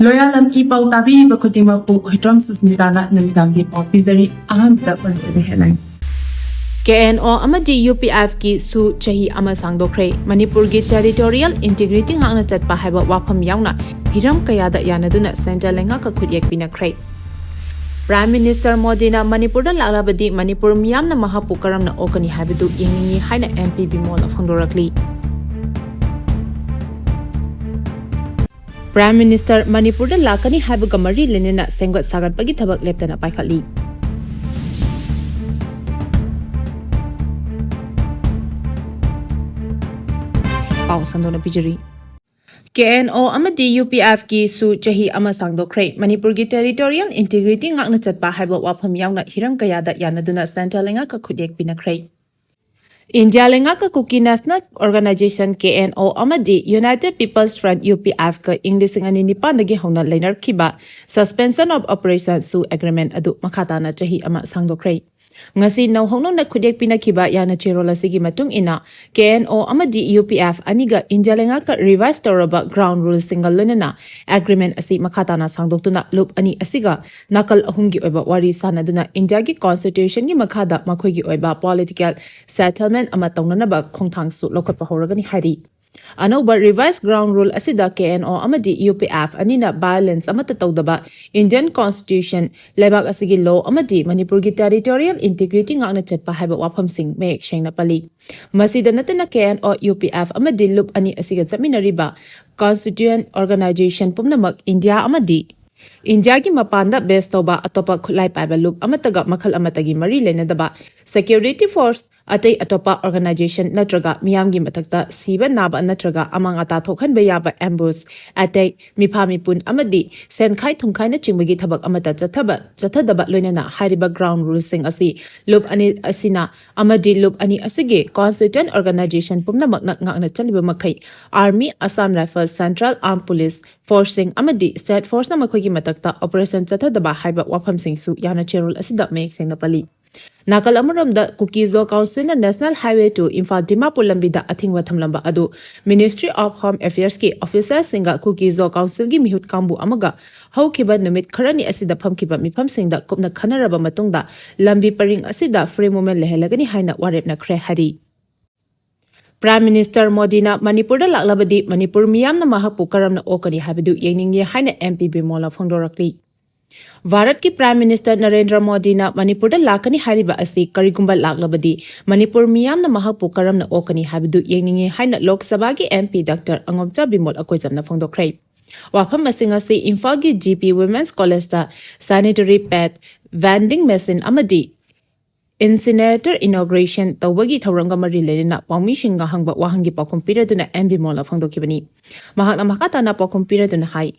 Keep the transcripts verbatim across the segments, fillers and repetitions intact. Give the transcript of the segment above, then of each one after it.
ꯂꯣꯌꯥꯂꯝ E ꯄꯥꯎ ꯇꯥꯕꯤꯔꯤꯕ ꯈꯨꯗꯤꯡꯃꯛꯄꯨ ꯍꯨꯏꯗ꯭ꯔꯣꯝ ꯁꯨꯁꯃꯤꯇꯥꯅ ꯅꯨꯃꯤꯗꯥꯡꯒꯤ ꯄꯥꯎ ꯄꯤꯖꯔꯤ꯫ ꯑꯍꯥꯟꯕꯗ ꯃꯔꯨꯑꯣꯏꯕ headline꯫ ꯀꯦ ꯑꯦꯟ ꯑꯣ ꯑꯃꯗꯤ ꯌꯨ ꯄꯤ ꯑꯦꯐꯀꯤ ꯁꯨ ꯆꯍꯤ ꯑꯃ ꯁꯥꯡꯗꯣꯛꯈ꯭ꯔꯦ꯫ ꯃꯅꯤꯄꯨꯔꯒꯤ territorial integrity ꯉꯥꯛꯅ ꯆꯠꯄ ꯍꯥꯏꯕ ꯋꯥꯐꯝ ꯌꯥꯎꯅ ꯍꯤꯔꯝ ꯀꯌꯥꯗ ꯌꯥꯅꯗꯨꯅ centre ꯂꯩꯉꯥꯛꯀ ꯈꯨꯠꯌꯦꯛ ꯄꯤꯅꯈ꯭ꯔꯦ꯫ Prime Minister ꯃꯣꯗꯤꯅ ꯃꯅꯤꯄꯨꯔꯗ ꯂꯥꯛꯂꯕꯗꯤ ꯃꯅꯤꯄꯨꯔ ꯃꯤꯌꯥꯝꯅ ꯃꯍꯥꯛꯄꯨ ꯀꯔꯝꯅ ꯑꯣꯛꯀꯅꯤ ꯍꯥꯏꯕꯗꯨ ꯌꯦꯡꯅꯤꯡꯏ ꯍꯥꯏꯅ ꯑꯦꯝ ꯄꯤ ꯕꯤꯃꯣꯜꯅ ꯐꯣꯡꯗꯣꯔꯛꯂꯤ꯫ Prime Minister ꯃꯅꯤꯄꯨꯔꯗ ꯂꯥꯛꯀꯅꯤ ꯍꯥꯏꯕꯒ ꯃꯔꯤ ꯂꯩꯅꯅ ꯁꯦꯝꯒꯠ ꯁꯥꯒꯠꯄꯒꯤ ꯊꯕꯛ ꯂꯦꯞꯇꯅ ꯄꯥꯏꯈꯠꯂꯤ꯫ ꯄꯥꯎ ꯁꯟꯗꯣꯛꯅ ꯄꯤꯖꯔꯤ꯫ ꯀꯦ ꯑꯦꯟ ꯑꯣ ꯑꯃꯗꯤ ꯌꯨ ꯄꯤ ꯑꯦꯐꯀꯤ ꯁꯨ ꯆꯍꯤ ꯑꯃ ꯁꯥꯡꯗꯣꯛꯈ꯭ꯔꯦ꯫ ꯃꯅꯤꯄꯨꯔꯒꯤ territorial integrity ꯉꯥꯛꯅ ꯆꯠꯄ ꯍꯥꯏꯕ ꯋꯥꯐꯝ ꯌꯥꯎꯅ ꯍꯤꯔꯝ ꯀꯌꯥꯗ ꯌꯥꯅꯗꯨꯅ centre ꯂꯩꯉꯥꯛꯀ ꯈꯨꯠꯌꯦꯛ ꯄꯤꯅꯈ꯭ꯔꯦ꯫ ꯏꯟꯗꯤꯌꯥ ꯂꯩꯉꯥꯛꯀ Kuki National Organisation K N O ꯑꯃꯗꯤ United People's Front U P ꯑꯦꯐꯀ ꯏꯪ ꯂꯤꯁꯤꯡ ꯑꯅꯤ ꯅꯤꯄꯥꯟꯗꯒꯤ ꯍꯧꯅ ꯂꯩꯅꯔꯛꯈꯤꯕ Suspension of Operation ꯁꯨ agreement ꯑꯗꯨ ꯃꯈꯥ ꯇꯥꯅ ꯆꯍꯤ ꯑꯃ ꯁꯥꯡꯗꯣꯛꯈ꯭ꯔꯦ꯫ ꯉꯁꯤ ꯅꯧꯍꯧꯅꯅ ꯈꯨꯠꯌꯦꯛ ꯄꯤꯅꯈꯤꯕ ꯌꯥꯅꯆꯦꯔꯣꯜ ꯑꯁꯤꯒꯤ ꯃꯇꯨꯡ ꯏꯟꯅ, ꯀꯦ ꯑꯦꯟ ꯑꯣ ꯑꯃꯗꯤ ꯌꯨ ꯄꯤ ꯑꯦꯐ ꯑꯅꯤꯒ ꯏꯟꯗꯤꯌꯥ ꯂꯩꯉꯥꯛꯀ revise ꯇꯧꯔꯕ ground ruleꯁꯤꯡꯒ ꯂꯣꯏꯅꯅ agreement ꯑꯁꯤ ꯃꯈꯥ ꯇꯥꯅ ꯁꯥꯡꯗꯣꯛꯇꯨꯅ ꯂꯨꯞ ꯑꯅꯤ ꯑꯁꯤꯒ ꯅꯥꯀꯜ ꯑꯍꯨꯝꯒꯤ ꯑꯣꯏꯕ ꯋꯥꯔꯤ ꯁꯥꯅꯗꯨꯅ ꯏꯟꯗꯤꯌꯥꯒꯤ constitutionꯒꯤ ꯃꯈꯥꯗ ꯃꯈꯣꯏꯒꯤ ꯑꯣꯏꯕ political settlement ꯑꯃ ꯇꯧꯅꯅꯕ ꯈꯣꯡꯊꯥꯡꯁꯨ ꯂꯧꯈꯠꯄ ꯍꯧꯔꯒꯅꯤ ꯍꯥꯏꯔꯤ꯫ ꯑꯅꯧꯕ revise ground rule ꯑꯁꯤꯗ ꯀꯦ ꯑꯦꯟ ꯑꯣ ꯑꯃꯗꯤ ꯌꯨ ꯄꯤ ꯑꯦꯐ ꯑꯅꯤꯅ violence ꯑꯃꯠꯇ ꯇꯧꯗꯕ Indian constitution, ꯂꯩꯕꯥꯛ ꯑꯁꯤꯒꯤ law ꯑꯃꯗꯤ ꯃꯅꯤꯄꯨꯔꯒꯤ territorial integrity ꯉꯥꯛꯅ ꯆꯠꯄ ꯍꯥꯏꯕ ꯋꯥꯐꯝꯁꯤꯡ ꯃꯌꯦꯛ ꯁꯦꯡꯅ ꯄꯜꯂꯤ꯫ ꯃꯁꯤꯗ ꯅꯠꯇꯅ ꯀꯦ ꯑꯦꯟ ꯑꯣ, ꯌꯨ ꯄꯤ ꯑꯦꯐ ꯑꯃꯗꯤ ꯂꯨꯞ ꯑꯅꯤ ꯑꯁꯤꯒ ꯆꯠꯃꯤꯟꯅꯔꯤꯕ constituent organisation ꯄꯨꯝꯅꯃꯛ ꯏꯟꯗꯤꯌꯥ ꯑꯃꯗꯤ ꯏꯟꯗꯤꯌꯥꯒꯤ ꯃꯄꯥꯟꯗ base ꯇꯧꯕ ꯑꯇꯣꯞꯄ ꯈꯨꯠꯂꯥꯏ ꯄꯥꯏꯕ ꯂꯨꯞ ꯑꯃꯠꯇꯒ ꯃꯈꯜ ꯑꯃꯠꯇꯒꯤ ꯃꯔꯤ ꯂꯩꯅꯗꯕ security force, ꯑꯇꯩ ꯑꯇꯣꯞꯄ organisation ꯅꯠꯇ꯭ꯔꯒ ꯃꯤꯌꯥꯝꯒꯤ ꯃꯊꯛꯇ ꯁꯤꯕ ꯅꯥꯕ ꯅꯠꯇ꯭ꯔꯒ ꯑꯃꯥꯡ ꯑꯇꯥ ꯊꯣꯛꯍꯟꯕ ꯌꯥꯕ ambush attack, ꯃꯤꯐꯥ ꯃꯤꯄꯨꯟ ꯑꯃꯗꯤ ꯁꯦꯟꯈꯥꯏ ꯊꯨꯝꯈꯥꯏꯅꯆꯤꯡꯕꯒꯤ ꯊꯕꯛ ꯑꯃꯠꯇ ꯆꯠꯊꯕ, ꯆꯠꯊꯗꯕ ꯂꯣꯏꯅꯅ ꯍꯥꯏꯔꯤꯕ ground ruleꯁꯤꯡ ꯑꯁꯤ ꯂꯨꯞ ꯑꯅꯤ ꯑꯁꯤꯅ ꯑꯃꯗꯤ ꯂꯨꯞ ꯑꯅꯤ ꯑꯁꯤꯒꯤ constituent organisation ꯄꯨꯝꯅꯃꯛꯅ ꯉꯥꯛꯅ ꯆꯠꯂꯤꯕ ꯃꯈꯩ Army, Assam Rifles, Central Armed Police Forceꯁꯤꯡ ꯑꯃꯗꯤ state forceꯅ ꯃꯈꯣꯏꯒꯤ ꯃꯊꯛꯇ operation ꯆꯠꯊꯗꯕ ꯍꯥꯏꯕ ꯋꯥꯐꯝꯁꯤꯡꯁꯨ ꯌꯥꯅꯆꯦꯔꯣꯜ ꯑꯁꯤꯗ ꯃꯌꯦꯛ ꯁꯦꯡꯅ ꯄꯜꯂꯤ꯫ ꯅꯥꯀꯜ ꯑꯃꯔꯣꯝꯗ, ꯀꯨꯀꯤ ꯖꯣ ꯀꯥꯎꯟꯁꯤꯜꯅ National Highway two Imphal Dimapur ꯂꯝꯕꯤꯗ ꯑꯊꯤꯡꯕ ꯊꯝꯂꯝꯕ ꯑꯗꯨ Ministry of Home Affairsꯀꯤ officerꯁꯤꯡꯒ ꯀꯨꯀꯤ ꯖꯣ ꯀꯥꯎꯟꯁꯤꯜꯒꯤ ꯃꯤꯍꯨꯠ ꯀꯥꯡꯕꯨ ꯑꯃꯒ ꯍꯧꯈꯤꯕ ꯅꯨꯃꯤꯠ ꯈꯔꯅꯤ ꯑꯁꯤꯗ ꯐꯝꯈꯤꯕ ꯃꯤꯐꯝꯁꯤꯡꯗ ꯀꯨꯞꯅ ꯈꯟꯅꯔꯕ ꯃꯇꯨꯡꯗ ꯂꯝꯕꯤ ꯄꯔꯤꯡ ꯑꯁꯤꯗ free movement ꯂꯩꯍꯜꯂꯒꯅꯤ ꯍꯥꯏꯅ ꯋꯥꯔꯦꯞꯅꯈ꯭ꯔꯦ ꯍꯥꯏꯔꯤ꯫ Prime Minister ꯃꯣꯗꯤꯅ ꯃꯅꯤꯄꯨꯔꯗ ꯂꯥꯛꯂꯕꯗꯤ ꯃꯅꯤꯄꯨꯔ ꯃꯤꯌꯥꯝꯅ ꯃꯍꯥꯛꯄꯨ ꯀꯔꯝꯅ ꯑꯣꯛꯀꯅꯤ ꯍꯥꯏꯕꯗꯨ ꯌꯦꯡꯅꯤꯡꯏ ꯍꯥꯏꯅ MP ꯕꯤꯃꯣꯜꯅ ꯐꯣꯡꯗꯣꯔꯛꯂꯤ꯫ ꯚꯥꯔꯠꯀꯤ Prime Minister ꯅꯔꯦꯟꯗ꯭ꯔ ꯃꯣꯗꯤꯅ ꯃꯅꯤꯄꯨꯔꯗ ꯂꯥꯛꯀꯅꯤ ꯍꯥꯏꯔꯤꯕ ꯑꯁꯤ ꯀꯔꯤꯒꯨꯝꯕ ꯂꯥꯛꯂꯕꯗꯤ ꯃꯅꯤꯄꯨꯔ ꯃꯤꯌꯥꯝꯅ ꯃꯍꯥꯛꯄꯨ ꯀꯔꯝꯅ ꯑꯣꯛꯀꯅꯤ ꯍꯥꯏꯕꯗꯨ ꯌꯦꯡꯅꯤꯡꯏ ꯍꯥꯏꯅ ꯂꯣꯛ ꯁꯚꯥꯒꯤ MP Doctor ꯑꯉꯣꯝꯆꯥ ꯕꯤꯃꯣꯜ ꯑꯀꯣꯏꯖꯝꯅ ꯐꯣꯡꯗꯣꯛꯈ꯭ꯔꯦ꯫ ꯋꯥꯐꯝ ꯑꯁꯤ ꯉꯁꯤ ꯏꯝꯐꯥꯜꯒꯤ G P Women's Collegeꯇ sanitary pad vending machine ꯑꯃꯗꯤ incinerator inauguration ꯇꯧꯕꯒꯤ ꯊꯧꯔꯝꯒ ꯃꯔꯤ ꯂꯩꯅꯅ ꯄꯥꯎꯃꯤꯁꯤꯡꯒ ꯍꯪꯕ ꯋꯥꯍꯪꯒꯤ ꯄꯥꯎꯈꯨꯝ ꯄꯤꯔꯗꯨꯅ MP ꯕꯤꯃꯣꯜꯅ ꯐꯣꯡꯗꯣꯛꯈꯤꯕꯅꯤ꯫ ꯃꯍꯥꯛꯅ ꯃꯈꯥ ꯇꯥꯅ ꯄꯥꯎꯈꯨꯝ ꯄꯤꯔꯗꯨꯅ ꯍꯥꯏ,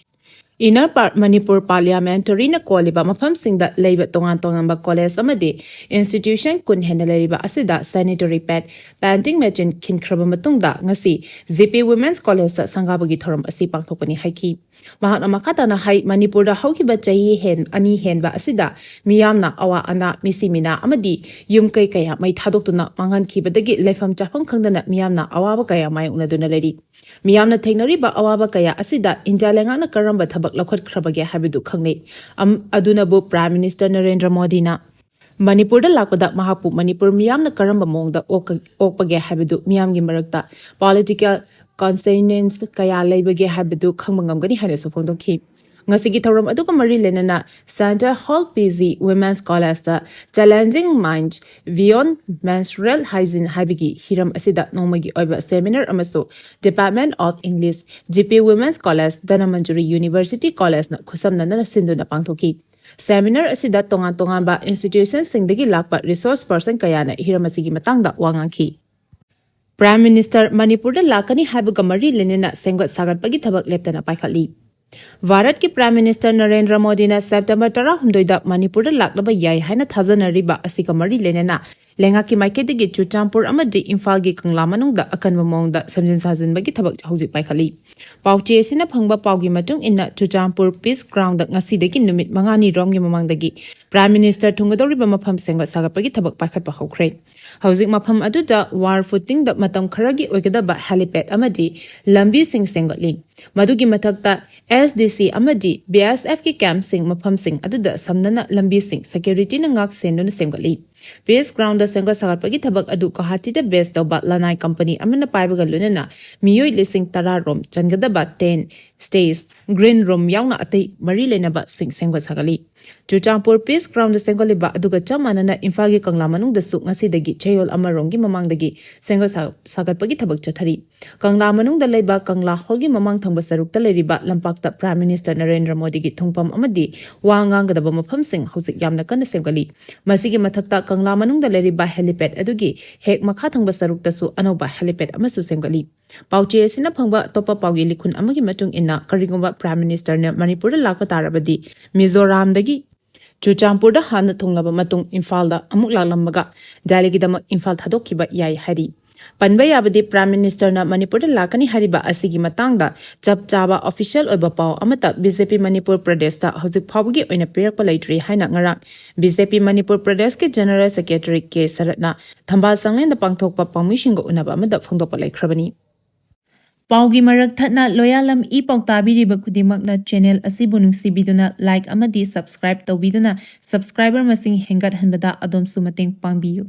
Inner Par-, ꯃꯅꯤꯄꯨꯔ Parliamentaryꯅ ꯀꯣꯜꯂꯤꯕ ꯃꯐꯝꯁꯤꯡꯗ ꯂꯩꯕ ꯇꯣꯉꯥꯟ ꯇꯣꯉꯥꯟꯕ college ꯑꯃꯗꯤ institution ꯀꯨꯟ ꯍꯦꯟꯅ ꯂꯩꯔꯤꯕ ꯑꯁꯤꯗ sanitary pad vending machine ꯈꯤꯟꯈ꯭ꯔꯕ ꯃꯇꯨꯡꯗ ꯉꯁꯤ G P Women's Collegeꯇ ꯁꯪꯒꯥꯕꯒꯤ ꯊꯧꯔꯝ ꯑꯁꯤ ꯄꯥꯡꯊꯣꯛꯀꯅꯤ ꯍꯥꯏꯈꯤ꯫ ꯃꯍꯥꯛꯅ ꯃꯈꯥ ꯇꯥꯅ ꯍꯥꯏ, ꯃꯅꯤꯄꯨꯔꯗ ꯍꯧꯈꯤꯕ ꯆꯍꯤ ꯍꯦꯟ-, ꯑꯅꯤ ꯍꯦꯟꯕ ꯑꯁꯤꯗ ꯃꯤꯌꯥꯝꯅ ꯑꯋꯥ ꯑꯅꯥ, ꯃꯤꯁꯤ ꯃꯤꯅꯥ ꯑꯃꯗꯤ ꯌꯨꯝ ꯀꯩ ꯀꯌꯥ ꯃꯩ ꯊꯥꯗꯣꯛꯇꯨꯅ ꯃꯥꯡꯍꯟꯈꯤꯕꯗꯒꯤ ꯂꯩꯐꯝ ꯆꯥꯐꯝ ꯈꯪꯗꯅ ꯃꯤꯌꯥꯝꯅ ꯑꯋꯥꯕ ꯀꯌꯥ ꯃꯥꯌꯣꯛꯅꯗꯨꯅ ꯂꯩꯔꯤ꯫ ꯃꯤꯌꯥꯝꯅ ꯊꯦꯡꯅꯔꯤꯕ ꯑꯋꯥꯕ ꯀꯌꯥ ꯑꯁꯤꯗ ꯏꯟꯗꯤꯌꯥ ꯂꯩꯉꯥꯛꯅ ꯀꯔꯝꯕ ꯊꯕꯛ ꯂꯧꯈꯠꯈ꯭ꯔꯕꯒꯦ ꯍꯥꯏꯕꯗꯨ ꯈꯪꯂꯦ꯫ ꯑꯝ-, ꯑꯗꯨꯅꯕꯨ Prime Minister ꯅꯔꯦꯟꯗ꯭ꯔ ꯃꯣꯗꯤꯅ ꯃꯅꯤꯄꯨꯔꯗ ꯂꯥꯛꯄꯗ ꯃꯍꯥꯛꯄꯨ ꯃꯅꯤꯄꯨꯔ ꯃꯤꯌꯥꯝꯅ ꯀꯔꯝꯕ ꯃꯑꯣꯡꯗ ꯑꯣꯛꯀ-, ꯑꯣꯛꯄꯒꯦ ꯍꯥꯏꯕꯗꯨ ꯃꯤꯌꯥꯝꯒꯤ ꯃꯔꯛꯇ political conscience ꯀꯌꯥ ꯂꯩꯕꯒꯦ ꯍꯥꯏꯕꯗꯨ ꯈꯪꯕ ꯉꯝꯒꯅꯤ ꯍꯥꯏꯅꯁꯨ ꯐꯣꯡꯗꯣꯛꯈꯤ꯫ ꯉꯁꯤꯒꯤ ꯊꯧꯔꯝ ꯑꯗꯨꯒ ꯃꯔꯤ ꯂꯩꯅꯅ Center Hall P G Women's Collegeꯇ Challenging Minds Beyond Menstrual Hygiene ꯍꯥꯏꯕꯒꯤ ꯍꯤꯔꯝ ꯑꯁꯤꯗ ꯅꯣꯡꯃꯒꯤ ꯑꯣꯏꯕ seminar ꯑꯃꯁꯨ Department of English, G P Women's College, Dhanamanjuri University Collegeꯅ ꯈꯨꯠꯁꯝꯅꯗꯨꯅ ꯁꯤꯟꯗꯨꯅ ꯄꯥꯡꯊꯣꯛꯈꯤ꯫ Seminar ꯑꯁꯤꯗ ꯇꯣꯉꯥꯟ ꯇꯣꯉꯥꯟꯕ institutionꯁꯤꯡꯗꯒꯤ ꯂꯥꯛꯄ resource person ꯀꯌꯥꯅ ꯍꯤꯔꯝ ꯑꯁꯤꯒꯤ ꯃꯇꯥꯡꯗ ꯋꯥ ꯉꯥꯡꯈꯤ꯫ Prime Minister ꯃꯅꯤꯄꯨꯔꯗ ꯂꯥꯛꯀꯅꯤ ꯍꯥꯏꯕꯒ ꯃꯔꯤ ꯂꯩꯅꯅ ꯁꯦꯝꯒꯠ ꯁꯥꯒꯠꯄꯒꯤ ꯊꯕꯛ ꯂꯦꯞꯇꯅ ꯄꯥꯏꯈꯠꯂꯤ꯫ ꯚꯥꯔꯠꯀꯤ Prime Minister ꯅꯔꯦꯟꯗ꯭ꯔ ꯃꯣꯗꯤꯅ September ꯇꯔꯥꯍꯨꯝꯗꯣꯏꯗ ꯃꯅꯤꯄꯨꯔꯗ ꯂꯥꯛꯂꯕ ꯌꯥꯏ ꯍꯥꯏꯅ ꯊꯥꯖꯅꯔꯤꯕ ꯑꯁꯤꯒ ꯃꯔꯤ ꯂꯩꯅꯅ ꯂꯩꯉꯥꯛꯀꯤ ꯃꯥꯏꯀꯩꯗꯒꯤ ꯆꯨꯔꯆꯥꯟꯄꯨꯔ ꯑꯃꯗꯤ ꯏꯝꯐꯥꯜꯒꯤ ꯀꯪꯂꯥ ꯃꯅꯨꯡꯗ ꯑꯀꯟꯕ ꯃꯑꯣꯡꯗ ꯁꯦꯝꯖꯤꯟ ꯁꯥꯖꯤꯟꯕꯒꯤ ꯊꯕꯛ ꯍꯧꯖꯤꯛ ꯄꯥꯏꯈꯠꯂꯤ꯫ ꯄꯥꯎꯆꯦ ꯑꯁꯤꯅ ꯐꯪꯕ ꯄꯥꯎꯒꯤ ꯃꯇꯨꯡ ꯏꯟꯅ, ꯆꯨꯔꯆꯥꯟꯄꯨꯔ ꯄꯤꯁ ꯒ꯭ꯔꯥꯎꯟꯗ ꯉꯁꯤꯗꯒꯤ ꯅꯨꯃꯤꯠ ꯃꯉꯥꯅꯤ ꯔꯣꯝꯒꯤ ꯃꯃꯥꯡꯗꯒꯤ ꯄ꯭ꯔꯥꯏꯝ ꯃꯤꯅꯤꯁꯇꯔ ꯊꯨꯡꯒꯗꯧꯔꯤꯕ ꯃꯐꯝ ꯁꯦꯝꯒꯠ ꯁꯥꯒꯠꯄꯒꯤ ꯊꯕꯛ ꯄꯥꯏꯈꯠꯄ ꯍꯧꯈ꯭ꯔꯦ꯫ ꯍꯧꯖꯤꯛ ꯃꯐꯝ ꯑꯗꯨꯗ ꯋꯥꯔ ꯐꯨꯇꯤꯡꯗ ꯃꯇꯝ ꯈꯔꯒꯤ ꯑꯣꯏꯒꯗꯕ ꯍꯦꯂꯤꯄꯦꯗ ꯑꯃꯗꯤ ꯂꯝꯕꯤꯁꯤꯡ ꯁꯦꯝꯒꯠꯂꯤ꯫ ꯃꯗꯨꯒꯤ ꯃꯊꯛꯇ ꯑꯦꯁ ꯗꯤ ꯁꯤ ꯑꯃꯗꯤ ꯕꯤ ꯑꯦꯁ ꯑꯦꯐꯀꯤ ꯀꯦꯝꯞꯁꯤꯡ ꯃꯐꯝꯁꯤꯡ ꯑꯗꯨꯗ ꯁꯝꯅꯅ ꯂꯝꯕꯤꯁꯤꯡ ꯁꯦꯀ꯭ꯌꯨꯔꯤꯇꯤꯅ ꯉꯥꯛ ꯁꯦꯟꯗꯨꯅ ꯁꯦꯝꯒꯠꯂꯤ꯫ ꯄꯤꯁ ꯒ꯭ꯔꯥꯎꯟꯗ ꯁꯦꯝꯒꯠ ꯁꯥꯒꯠꯄꯒꯤ ꯊꯕꯛ ꯑꯗꯨ ꯒꯨꯋꯥꯍꯥꯇꯤꯗ ꯕꯦꯁ ꯇꯧꯕ ꯂꯅꯥꯏ ꯀꯝꯄꯅꯤ ꯑꯃꯅ ꯄꯥꯏꯕꯒ ꯂꯣꯏꯅꯅ ꯃꯤꯑꯣꯏ ꯂꯤꯁꯤꯡ ꯇꯔꯥ ꯔꯣꯝ ꯆꯟꯒꯗꯕ ꯇꯦꯟ, ꯁ꯭ꯇꯦꯖ, ꯒ꯭ꯔꯤꯟ ꯔꯨꯝ ꯌꯥꯎꯅ ꯑꯇꯩ ꯃꯔꯤ ꯂꯩꯅꯕꯁꯤꯡ ꯁꯦꯝꯒꯠ ꯁꯥꯒꯠꯂꯤ꯫ ꯆꯨꯔꯆꯥꯟꯄꯨꯔ ꯄꯤꯁ ꯒ꯭ꯔꯥꯎꯟꯗ ꯁꯦꯝꯒꯠꯂꯤꯕ ꯑꯗꯨꯒ ꯆꯞ ꯃꯥꯟꯅꯅ ꯏꯝꯐꯥꯜꯒꯤ ꯀꯪꯂꯥ ꯃꯅꯨꯡꯗꯁꯨ ꯉꯁꯤꯗꯒꯤ ꯆꯌꯣꯜ ꯑꯃꯔꯣꯝꯒꯤ ꯃꯃꯥꯡꯗꯒꯤ ꯁꯦꯝꯒꯠ ꯁꯥ-, ꯁꯥꯒꯠꯄꯒꯤ ꯊꯕꯛ ꯆꯠꯊꯔꯤ꯫ ꯀꯪꯂꯥ ꯃꯅꯨꯡꯗ ꯂꯩꯕ ꯀꯪꯂꯥ ꯍꯣꯜꯒꯤ ꯃꯃꯥꯡ ꯊꯪꯕ ꯁꯔꯨꯛꯇ ꯂꯩꯔꯤꯕ ꯂꯝꯄꯥꯛꯇ ꯄ꯭ꯔꯥꯏꯝ ꯃꯤꯅꯤꯁꯇꯔ ꯅꯔꯦꯟꯗ꯭ꯔ ꯃꯣꯗꯤꯒꯤ ꯊꯨꯡꯐꯝ ꯑꯃꯗꯤ ꯋꯥ ꯉꯥꯡꯒꯗꯕ ꯃꯐꯝꯁꯤꯡ ꯍꯧꯖꯤꯛ ꯌꯥꯝꯅ ꯀꯟꯅ ꯁꯦꯝꯒꯠꯂꯤ꯫ ꯃꯁꯤꯒꯤ ꯃꯊꯛꯇ ꯀꯪꯂꯥ ꯃꯅꯨꯡꯗ ꯂꯩꯔꯤꯕ ꯍꯦꯂꯤꯄꯦꯗ ꯑꯗꯨꯒꯤ ꯍꯦꯛ ꯃꯈꯥ ꯊꯪꯕ ꯁꯔꯨꯛꯇꯁꯨ ꯑꯅꯧꯕ ꯍꯦꯂꯤꯄꯦꯗ ꯑꯃꯁꯨ ꯁꯦꯝꯒꯠꯂꯤ꯫ ꯄꯥꯎꯆꯦ ꯑꯁꯤꯅ ꯐꯪꯕ ꯑꯇꯣꯞꯄ ꯄꯥꯎꯒꯤ ꯂꯤꯈꯨꯟ ꯑꯃꯒꯤ ꯃꯇꯨꯡ ꯏꯟꯅ, ꯀꯔꯤꯒꯨꯝꯕ ꯄ꯭ꯔꯥꯏꯝ ꯃꯤꯅꯤꯁꯇꯔꯅ ꯃꯅꯤꯄꯨꯔꯗ ꯂꯥꯛꯄ ꯇꯥꯔꯕꯗꯤ, ꯃꯤꯖꯣꯔꯥꯝꯗꯒꯤ ꯆꯨꯔꯆꯥꯟꯄꯨꯔꯗ ꯍꯥꯟꯅ ꯊꯨꯡꯂꯕ ꯃꯇꯨꯡ ꯏꯝꯐꯥꯜꯗ ꯑꯃꯨꯛ ꯂꯥꯛꯂꯝꯃꯒ ꯗꯦꯜꯂꯤꯒꯤꯗꯃꯛ ꯏꯝꯐꯥꯜ ꯊꯥꯗꯣꯛꯈꯤꯕ ꯌꯥꯏ ꯍꯥꯏꯔꯤ꯫ ꯄꯟꯕ ꯌꯥꯕꯗꯤ, ꯄ꯭ꯔꯥꯏꯝ ꯃꯤꯅꯤꯁꯇꯔꯅ ꯃꯅꯤꯄꯨꯔꯗ ꯂꯥꯛꯀꯅꯤ ꯍꯥꯏꯔꯤꯕ ꯑꯁꯤꯒꯤ ꯃꯇꯥꯡꯗ ꯆꯞ ꯆꯥꯕ ꯑꯣꯐꯤꯁꯤꯌꯦꯜ ꯑꯣꯏꯕ ꯄꯥꯎ ꯑꯃꯠꯇ ꯕꯤ ꯖꯦ ꯄꯤ ꯃꯅꯤꯄꯨꯔ ꯄ꯭ꯔꯗꯦꯁꯇ ꯍꯧꯖꯤꯛ ꯐꯥꯎꯕꯒꯤ ꯑꯣꯏꯅ ꯄꯤꯔꯛꯄ ꯂꯩꯇ꯭ꯔꯤ ꯍꯥꯏꯅ ꯉꯔꯥꯡ ꯕꯤ ꯖꯦ ꯄꯤ ꯃꯅꯤꯄꯨꯔ ꯄ꯭ꯔꯗꯦꯁꯀꯤ ꯖꯦꯅꯔꯦꯜ ꯁꯦꯀ꯭ꯔꯦꯇꯔꯤ ꯀꯦ ꯁꯔꯠꯅ ꯊꯝꯕꯥꯜ ꯁꯪꯂꯦꯟꯗ ꯄꯥꯡꯊꯣꯛꯄ ꯄꯥꯎꯃꯤꯁꯤꯡꯒ ꯎꯅꯕ ꯑꯃꯗ ꯐꯣꯡꯗꯣꯛꯄ ꯂꯩꯈ꯭ꯔꯕꯅꯤ꯫ ꯄꯥꯎꯒꯤ ꯃꯔꯛ ꯊꯠꯅ ꯂꯣꯌꯥꯂꯝ ꯏ ꯄꯥꯎ ꯇꯥꯕꯤꯔꯤꯕ ꯈꯨꯗꯤꯡꯃꯛꯅ ꯆꯦꯅꯦꯜ ꯑꯁꯤꯕꯨ ꯅꯨꯡꯁꯤꯕꯤꯗꯨꯅ ꯂꯥꯏꯛ ꯑꯃꯗꯤ ꯁꯕꯁꯀ꯭ꯔꯥꯏꯕ ꯇꯧꯕꯤꯗꯨꯅ ꯁꯕꯁꯀ꯭ꯔꯥꯏꯕꯔ ꯃꯁꯤꯡ ꯍꯦꯟꯒꯠꯍꯟꯕꯗ ꯑꯗꯣꯝꯁꯨ ꯃꯇꯦꯡ ꯄꯥꯡꯕꯤꯌꯨ꯫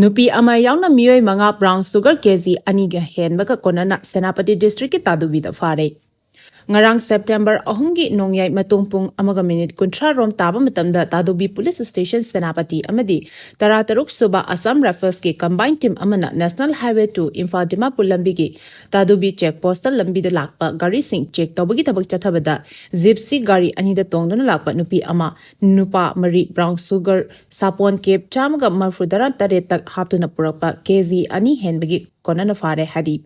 ꯅꯨꯄꯤ ꯑꯃ ꯌꯥꯎꯅ ꯃꯤꯑꯣꯏ ꯃꯉꯥ ꯕ꯭ꯔꯥꯎꯟ ꯁꯨꯒꯔ ꯀꯦ ꯖꯤ ꯑꯅꯤꯒ ꯍꯦꯟꯕꯒ ꯀꯣꯟꯅꯅ ꯁꯦꯅꯥꯄꯇꯤ ꯗꯤꯁꯇ꯭ꯔꯤꯛꯀꯤ ꯇꯥꯗꯨꯕꯤꯗ ꯐꯥꯔꯦ꯫ ꯉꯔꯥꯡ ꯁꯦꯞꯇꯦꯝꯕꯔ ꯑꯍꯨꯝꯒꯤ ꯅꯣꯡꯌꯥꯏ ꯃꯇꯨꯡ ꯄꯨꯡ ꯑꯃꯒ ꯃꯤꯅꯤꯠ ꯀꯨꯟꯊ꯭ꯔꯥ ꯔꯣꯝ ꯇꯥꯕ ꯃꯇꯝꯗ ꯇꯥꯗꯨꯕꯤ ꯄꯨꯂꯤꯁ ꯁ꯭ꯇꯦꯁꯟ ꯁꯦꯅꯥꯄꯇꯤ ꯑꯃꯗꯤ ꯇꯔꯥꯇꯔꯨꯛ ꯁꯨꯕ ꯑꯁꯥꯝ ꯔꯥꯏꯐꯜꯁꯀꯤ ꯀꯝꯕꯥꯏꯟ ꯇꯤꯝ ꯑꯃꯅ national highway two Imphal Dimapur ꯂꯝꯕꯤꯒꯤ ꯇꯥꯗꯨꯕꯤ ꯆꯦꯛ ꯄꯣꯁꯇ ꯂꯝꯕꯤꯗ ꯂꯥꯛꯄ ꯒꯥꯔꯤꯁꯤꯡ ꯆꯦꯛ ꯇꯧꯕꯒꯤ ꯊꯕꯛ ꯆꯠꯊꯕꯗ ꯖꯤꯞꯁꯤ ꯒꯥꯔꯤ ꯑꯅꯤꯗ ꯇꯣꯡꯗꯨꯅ ꯂꯥꯛꯄ ꯅꯨꯄꯤ ꯑꯃ, ꯅꯨꯄꯥ ꯃꯔꯤ ꯕ꯭ꯔꯥꯎꯟ ꯁꯨꯒꯔ ꯁꯥꯄꯣꯟ ꯀꯦꯞ ꯆꯥꯝꯃꯒ ꯃꯔꯐꯨ ꯇꯔꯥ ꯇꯔꯦꯠꯇ ꯍꯥꯞꯇꯨꯅ ꯄꯨꯔꯛꯄ ꯀꯦ ꯖꯤ ꯑꯅꯤ ꯍꯦꯟꯕꯒꯤ ꯀꯣꯟꯅꯅ ꯐꯥꯔꯦ ꯍꯥꯏꯔꯤ꯫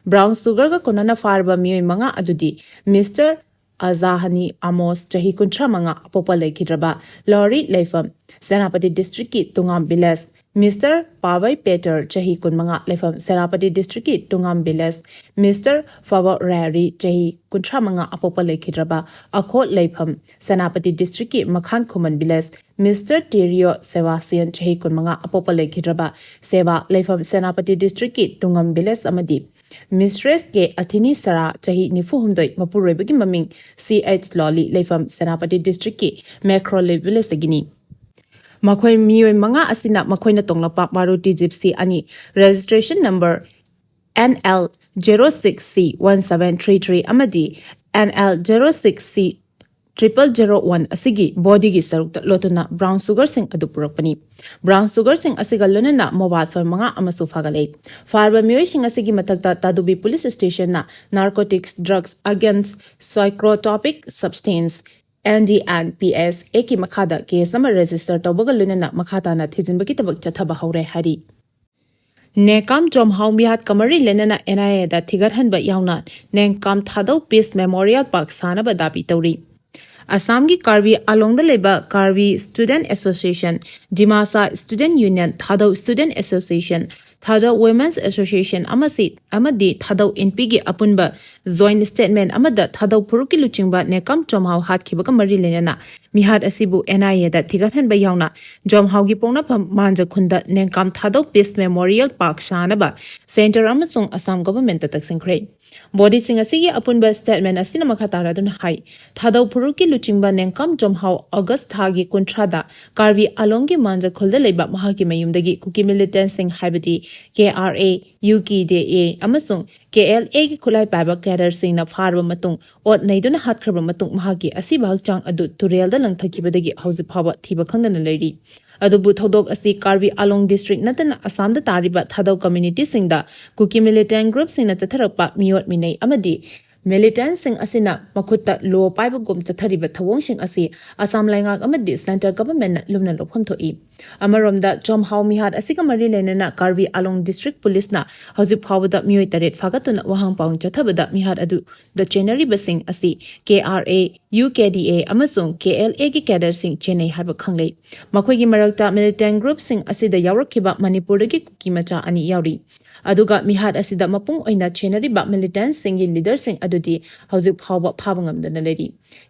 ꯕ꯭ꯔꯥꯎꯟ ꯁꯨꯒꯔꯒ ꯀꯣꯟꯅꯅ ꯐꯥꯔꯕ ꯃꯤꯑꯣꯏ ꯃꯉꯥ ꯑꯗꯨꯗꯤ ꯃꯤꯁꯇꯔ ꯑꯖꯥꯍꯅꯤ ꯑꯃꯣꯁ, ꯆꯍꯤ ꯀꯨꯟꯊ꯭ꯔꯥ ꯃꯉꯥ, ꯑꯄꯣꯛꯄ ꯂꯩꯈꯤꯗ꯭ꯔꯕ ꯂꯣꯔꯤ, ꯂꯩꯐꯝ ꯁꯦꯅꯥꯄꯇꯤ ꯗꯤꯁꯇ꯭ꯔꯤꯛꯀꯤ ꯇꯨꯉꯥꯝ ꯚꯤꯂꯦꯖ, ꯃꯤꯁꯇꯔ ꯄꯥꯕꯩ ꯄꯦꯇꯔ, ꯆꯍꯤ ꯀꯨꯟꯃꯉꯥ, ꯂꯩꯐꯝ ꯁꯦꯅꯥꯄꯇꯤ ꯗꯤꯁꯇ꯭ꯔꯤꯛꯀꯤ ꯇꯨꯉꯥꯝ ꯚꯤꯂꯦꯖ, ꯃꯤꯁꯇꯔ ꯐꯥꯕ ꯔꯦꯔꯤ, ꯆꯍꯤ ꯀꯨꯟꯊ꯭ꯔꯥ ꯃꯉꯥ, ꯑꯄꯣꯛꯄ ꯂꯩꯈꯤꯗ꯭ꯔꯕ ꯑꯈꯣꯠ, ꯂꯩꯐꯝ ꯁꯦꯅꯥꯄꯇꯤ ꯗꯤꯁꯇ꯭ꯔꯤꯛꯀꯤ ꯃꯈꯥꯟ ꯈꯨꯃꯟ ꯚꯤꯂꯦꯖ, ꯃꯤꯁꯇꯔ ꯇꯦꯔꯤꯌꯣ ꯁꯦꯕꯥꯁꯤꯌꯟ, ꯆꯍꯤ ꯀꯨꯟꯃꯉꯥ, ꯑꯄꯣꯛꯄ ꯂꯩꯈꯤꯗ꯭ꯔꯕ ꯁꯦꯕꯥ, ꯂꯩꯐꯝ ꯁꯦꯅꯥꯄꯇꯤ ꯗꯤꯁꯇ꯭ꯔꯤꯛꯀꯤ ꯇꯨꯉꯝ ꯚꯤꯂꯦꯖ, ꯑꯃꯗꯤ ꯃꯤꯁꯇ꯭ꯔꯦꯁ ꯀꯦ ꯑꯊꯤꯅꯤ ꯁꯔꯥ, ꯆꯍꯤ ꯅꯤꯐꯨ ꯍꯨꯝꯗꯣꯏ, ꯃꯄꯨꯔꯣꯏꯕꯒꯤ ꯃꯃꯤꯡ ꯁꯤ ꯑꯩꯆ ꯂꯣꯂꯤ, ꯂꯩꯐꯝ ꯁꯦꯅꯥꯄꯇꯤ ꯗꯤꯁꯇ꯭ꯔꯤꯛꯀꯤ ꯃꯦꯈ꯭ꯔꯣꯂꯤ ꯚꯤꯂꯦꯖꯇꯒꯤꯅꯤ꯫ ꯃꯈꯣꯏ ꯃꯤꯑꯣꯏ ꯃꯉꯥ ꯑꯁꯤꯅ ꯃꯈꯣꯏꯅ ꯇꯣꯡꯂꯛꯄ ꯃꯥꯔꯨꯇꯤ ꯖꯤꯞꯁꯤ ꯑꯅꯤ, registration number N L zero six C one seven three three ꯑꯃꯗꯤ N L zero six C triple zero one ꯑꯁꯤꯒꯤ ꯕꯣꯗꯤꯒꯤ ꯁꯔꯨꯛꯇ ꯂꯣꯠꯇꯨꯅ ꯕ꯭ꯔꯥꯎꯟ ꯁꯨꯒꯔꯁꯤꯡ ꯑꯗꯨ ꯄꯨꯔꯛꯄꯅꯤ꯫ ꯕ꯭ꯔꯥꯎꯟ ꯁꯨꯒꯔꯁꯤꯡ ꯑꯁꯤꯒ ꯂꯣꯏꯅꯅ ꯃꯣꯕꯥꯏꯜ ꯐꯣꯟ ꯃꯉꯥ ꯑꯃꯁꯨ ꯐꯥꯒꯠꯂꯦ꯫ ꯐꯥꯔꯕ ꯃꯤꯑꯣꯏꯁꯤꯡ ꯑꯁꯤꯒꯤ ꯃꯊꯛꯇ Tadubi police ꯁ꯭ꯇꯦꯁꯟꯅ Narcotics, Drugs Against Psychotropic Substance, N D N P S Act ꯀꯤ ꯃꯈꯥꯗ ꯀꯦꯁ ꯑꯃ ꯔꯦꯖꯤꯁꯇꯔ ꯇꯧꯕꯒ ꯂꯣꯏꯅꯅ ꯃꯈꯥ ꯇꯥꯅ ꯊꯤꯖꯤꯟꯕꯒꯤ ꯊꯕꯛ ꯆꯠꯊꯕ ꯍꯧꯔꯦ ꯍꯥꯏꯔꯤ꯫ ꯅꯦꯀꯥꯝ ꯖꯣꯝꯍꯥꯎ ꯃꯤꯍꯥꯠꯀ ꯃꯔꯤ ꯂꯩꯅꯅ N I A ꯗ ꯊꯤꯒꯠꯍꯟꯕ ꯌꯥꯎꯅ ꯅꯦꯡꯀꯥꯝ ꯊꯥꯗꯧ ꯄꯤꯁ ꯃꯦꯃꯣꯔꯤꯌꯦꯜ ꯄꯥꯔꯛ ꯁꯥꯅꯕ ꯗꯥꯕꯤ ꯇꯧꯔꯤ꯫ ꯑꯁꯥꯝꯒꯤ ꯀꯥꯔꯕꯤ ꯑꯂꯣꯡꯗ ꯂꯩꯕ Karbi student association, Dimasa student union, Thadou student association, Thadou women's association ꯑꯃꯁꯤ-, ꯑꯃꯗꯤ ꯊꯥꯗꯧ ꯏꯟꯄꯤꯒꯤ ꯑꯄꯨꯟꯕ ꯖꯣꯏꯟꯠ ꯁ꯭ꯇꯦꯠꯃꯦꯟꯠ ꯑꯃꯗ ꯊꯥꯗꯧ ꯐꯨꯔꯨꯞꯀꯤ ꯂꯨꯆꯤꯡꯕ ꯅꯦꯀꯥꯝ ꯖꯣꯝꯍꯥꯎ ꯍꯥꯠꯈꯤꯕꯒ ꯃꯔꯤ ꯂꯩꯅꯅ ꯃꯤꯍꯥꯠ ꯑꯁꯤꯕꯨ N I A ꯗ ꯊꯤꯒꯠꯍꯟꯕ ꯌꯥꯎꯅ ꯖꯣꯝꯍꯥꯎꯒꯤ ꯄꯣꯛꯅꯐꯝ ꯃꯥꯟꯖꯈꯨꯟꯗ ꯅꯦꯡꯀꯥꯝ ꯊꯥꯗꯧ ꯄꯤꯁ ꯃꯦꯃꯣꯔꯤꯌꯦꯜ ꯄꯥꯔꯛ ꯁꯥꯅꯕ ꯁꯦꯟꯇꯔ ꯑꯃꯁꯨꯡ ꯑꯁꯥꯝ ꯒꯚꯔꯟꯃꯦꯟꯠꯇ ꯇꯛꯁꯤꯟꯈ꯭ꯔꯦ꯫ ꯕꯣꯗꯤꯁꯤꯡ ꯑꯁꯤꯒꯤ ꯑꯄꯨꯟꯕ ꯁ꯭ꯇꯦꯠꯃꯦꯟꯠ ꯑꯁꯤꯅ ꯃꯈꯥ ꯇꯥꯔꯗꯨꯅ ꯍꯥꯏ, ꯊꯥꯗꯧ ꯐꯨꯔꯨꯞꯀꯤ ꯂꯨꯆꯤꯡꯕ ꯅꯦꯡꯀꯥꯝ ꯖꯣꯝꯍꯥꯎ ꯑꯣꯒꯁꯠ ꯊꯥꯒꯤ ꯀꯨꯟꯊ꯭ꯔꯥꯗ ꯀꯥꯔꯕꯤ ꯑꯂꯣꯡꯒꯤ ꯃꯥꯟꯖꯈꯨꯜꯗ ꯂꯩꯕ ꯃꯍꯥꯛꯀꯤ ꯃꯌꯨꯝꯗꯒꯤ ꯀꯨꯀꯤ ꯃꯤꯂꯤꯇꯦꯟꯠꯁꯤꯡ ꯍꯥꯏꯕꯗꯤ K R A, U K D A ꯑꯃꯁꯨꯡ K L A ꯒꯤ ꯈꯨꯠꯂꯥꯏ ꯄꯥꯏꯕ ꯀꯦꯗꯔꯁꯤꯡꯅ ꯐꯥꯔꯕ ꯃꯇꯨꯡ ꯑꯣꯠ ꯅꯩꯗꯨꯅ ꯍꯥꯠꯈ꯭ꯔꯕ ꯃꯇꯨꯡ ꯃꯍꯥꯛꯀꯤ ꯑꯁꯤꯕ ꯍꯛꯆꯥꯡ ꯑꯗꯨ ꯇꯨꯔꯦꯜꯗ ꯂꯪꯊꯈꯤꯕꯗꯒꯤ ꯍꯧꯖꯤꯛ ꯐꯥꯎꯕ ꯊꯤꯕ ꯈꯪꯗꯅ ꯂꯩꯔꯤ꯫ ꯑꯗꯨꯕꯨ ꯊꯧꯗꯣꯛ ꯑꯁꯤ ꯀꯥꯔꯕꯤ ꯑꯂꯣꯡ ꯗꯤꯁꯇ꯭ꯔꯤꯛ ꯅꯠꯇꯅ ꯑꯁꯥꯝꯗ ꯇꯥꯔꯤꯕ ꯊꯥꯗꯧ ꯀꯝꯃ꯭ꯌꯨꯅꯤꯇꯤꯁꯤꯡꯗ ꯀꯨꯀꯤ ꯃꯤꯂꯤꯇꯦꯟꯠ ꯒ꯭ꯔꯨꯞꯁꯤꯡꯅ ꯆꯠꯊꯔꯛꯄ ꯃꯤꯑꯣꯠ ꯃꯤꯅꯩ ꯑꯃꯗꯤ Militantꯁꯤꯡ ꯑꯁꯤꯅ ꯃꯈꯨꯠꯇ ꯂꯣ ꯄꯥꯏꯕꯒꯨꯝ ꯆꯠꯊꯔꯤꯕ ꯊꯧꯑꯣꯡꯁꯤꯡ ꯑꯁꯤ ꯑꯁꯥꯝ ꯂꯩꯉꯥꯛ ꯑꯃꯗꯤ centre governmentꯅ ꯂꯨꯝꯅ ꯂꯧꯐꯝ ꯊꯣꯛꯏ꯫ ꯑꯃꯔꯣꯝꯗ, ꯆꯣꯝꯍꯥꯎ ꯃꯤꯍꯥꯠ ꯑꯁꯤꯒ ꯃꯔꯤ ꯂꯩꯅꯅ ꯀꯥꯔꯕꯤ ꯑꯂꯣꯡ district policeꯅ ꯍꯧꯖꯤꯛ ꯐꯥꯎꯕꯗ ꯃꯤꯑꯣꯏ ꯇꯔꯦꯠ ꯐꯥꯒꯠꯇꯨꯅ ꯋꯥꯍꯪ ꯄꯥꯎꯍꯪ ꯆꯠꯊꯕꯗ ꯃꯤꯍꯥꯠ ꯑꯗꯨꯗ ꯆꯦꯟꯅꯔꯤꯕꯁꯤꯡ ꯑꯁꯤ K R A, U K D A ꯑꯃꯁꯨꯡ K L Aꯒꯤ cadreꯁꯤꯡ ꯆꯦꯟꯅꯩ ꯍꯥꯏꯕ ꯈꯪꯂꯦ꯫ ꯃꯈꯣꯏꯒꯤ ꯃꯔꯛꯇ militant groupꯁꯤꯡ ꯑꯁꯤꯗ ꯌꯥꯎꯔꯛꯈꯤꯕ ꯃꯅꯤꯄꯨꯔꯗꯒꯤ ꯀꯨꯀꯤ ꯃꯆꯥ ꯑꯅꯤ ꯌꯥꯎꯔꯤ꯫ ꯑꯗꯨꯒ ꯃꯤꯍꯥꯠ ꯑꯁꯤꯗ ꯃꯄꯨꯡ ꯑꯣꯏꯅ ꯆꯦꯟꯅꯔꯤꯕ militantꯁꯤꯡꯒꯤ leaderꯁꯤꯡ ꯑꯗꯨꯗꯤ ꯍꯧꯖꯤꯛ ꯐꯥꯎꯕ ꯐꯥꯕ ꯉꯝꯗꯅ ꯂꯩꯔꯤ꯫